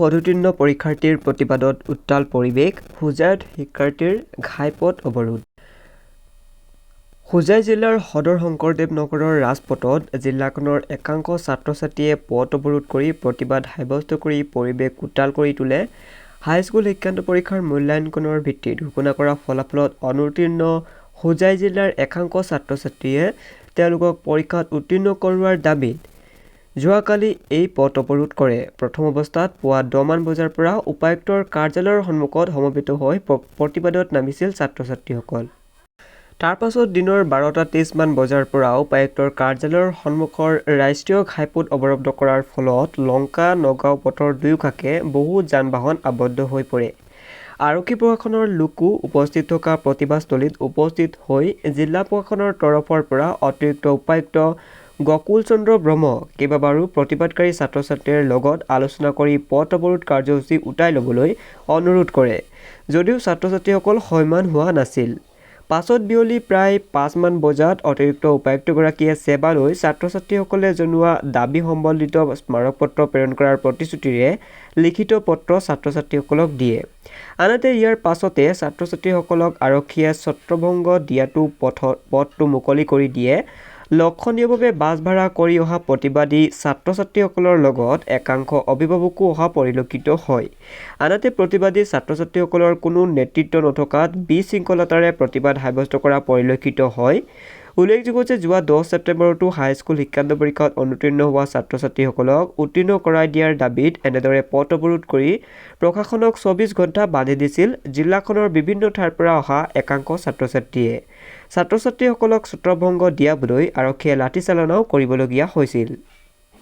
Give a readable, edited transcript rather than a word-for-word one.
অনুত্তীৰ্ণ পৰীক্ষাৰ্থীৰ প্ৰতিবাদত উত্তাল পৰিৱেশ। হোজাইত শিক্ষাৰ্থীৰ ঘাইপথ অৱৰোধ। হোজাই জিলাৰ সদৰ শংকৰদেৱ নগৰৰ ৰাজপথত জিলাখনৰ একাংশ ছাত্ৰ-ছাত্ৰীয়ে পথ অৱৰোধ কৰি প্ৰতিবাদ সাব্যস্ত কৰি পৰিৱেশ উত্তাল কৰি তোলে। হাইস্কুল শিক্ষান্ত পৰীক্ষাৰ মূল্যাংকনৰ ভিত্তিত ঘোষণা কৰা ফলাফলত অনুত্তীৰ্ণ হোজাই জিলাৰ একাংশ ছাত্ৰ-ছাত্ৰীয়ে তেওঁলোকক পৰীক্ষাত উত্তীৰ্ণ কৰোৱাৰ দাবীত যোৱাকালি এই পথ অৱৰোধ কৰে। প্ৰথম অৱস্থাত পুৱা 10মান বজাৰ পৰা উপায়ুক্তৰ কাৰ্যালয়ৰ সন্মুখত সমবেত হৈ প্ৰতিবাদত নামিছিল ছাত্ৰ-ছাত্ৰীসকল। তাৰ পাছত দিনৰ 12টা 30মান বজাৰ পৰা উপায়ুক্তৰ কাৰ্যালয়ৰ সন্মুখৰ ৰাষ্ট্ৰীয় ঘাইপথ অৱৰুদ্ধ কৰাৰ ফলত লংকা নগাঁও পথৰ দুয়োকাষে বহু যান-বাহন আবদ্ধ হৈ পৰে। আৰক্ষী প্ৰশাসনৰ লোকো উপস্থিত থকা প্ৰতিবাদস্থলীত উপস্থিত হৈ জিলা প্ৰশাসনৰ তৰফৰ পৰা অতিৰিক্ত উপায়ুক্ত গকুল চন্দ্ৰ ব্ৰহ্ম কেইবাবাৰো প্ৰতিবাদকাৰী ছাত্ৰ-ছাত্ৰীৰ লগত আলোচনা কৰি পথ অৱৰোধ কাৰ্যসূচী উঠাই ল'বলৈ অনুৰোধ কৰে যদিও ছাত্ৰ-ছাত্ৰীসকল সৈমান হোৱা নাছিল। পাছত বিয়লি প্ৰায় 5মান বজাত অতিৰিক্ত উপায়ুক্তগৰাকীয়ে ছেবালৈ ছাত্ৰ-ছাত্ৰীসকলে জনোৱা দাবী সম্বলিত স্মাৰকপত্ৰ প্ৰেৰণ কৰাৰ প্ৰতিশ্ৰুতিৰে লিখিত পত্ৰ ছাত্ৰ-ছাত্ৰীসকলক দিয়ে। আনহাতে ইয়াৰ পাছতে ছাত্ৰ-ছাত্ৰীসকলক আৰক্ষীয়ে ছত্ৰভংগ দিয়াটো পথটো মুকলি কৰি দিয়ে। লক্ষণীয়ভাৱে বাছ ভাড়া কৰি অহা প্ৰতিবাদী ছাত্ৰ-ছাত্ৰীসকলৰ লগত একাংশ অভিভাৱকো অহা পৰিলক্ষিত হয়। আনহাতে প্ৰতিবাদী ছাত্ৰ-ছাত্ৰীসকলৰ কোনো নেতৃত্ব নথকাত বিশৃংখলতাৰে প্ৰতিবাদ সাব্যস্ত কৰা পৰিলক্ষিত হয়। উল্লেখযোগ্য যে যোৱা 10 ছেপ্টেম্বৰতো হাইস্কুল শিক্ষান্ত পৰীক্ষাত অনুত্তীৰ্ণ হোৱা ছাত্ৰ-ছাত্ৰীসকলক উত্তীৰ্ণ কৰাই দিয়াৰ দাবীত এনেদৰে পথ অৱৰোধ কৰি প্ৰশাসনক 24 ঘণ্টা বান্ধি দিছিল জিলাখনৰ বিভিন্ন ঠাইৰ পৰা অহা একাংশ ছাত্ৰ-ছাত্ৰীয়ে। ছাত্ৰ-ছাত্ৰীসকলক ছত্ৰভংগ দিয়াবলৈ আৰক্ষীয়ে লাঠিচালনাও কৰিবলগীয়া হৈছিল।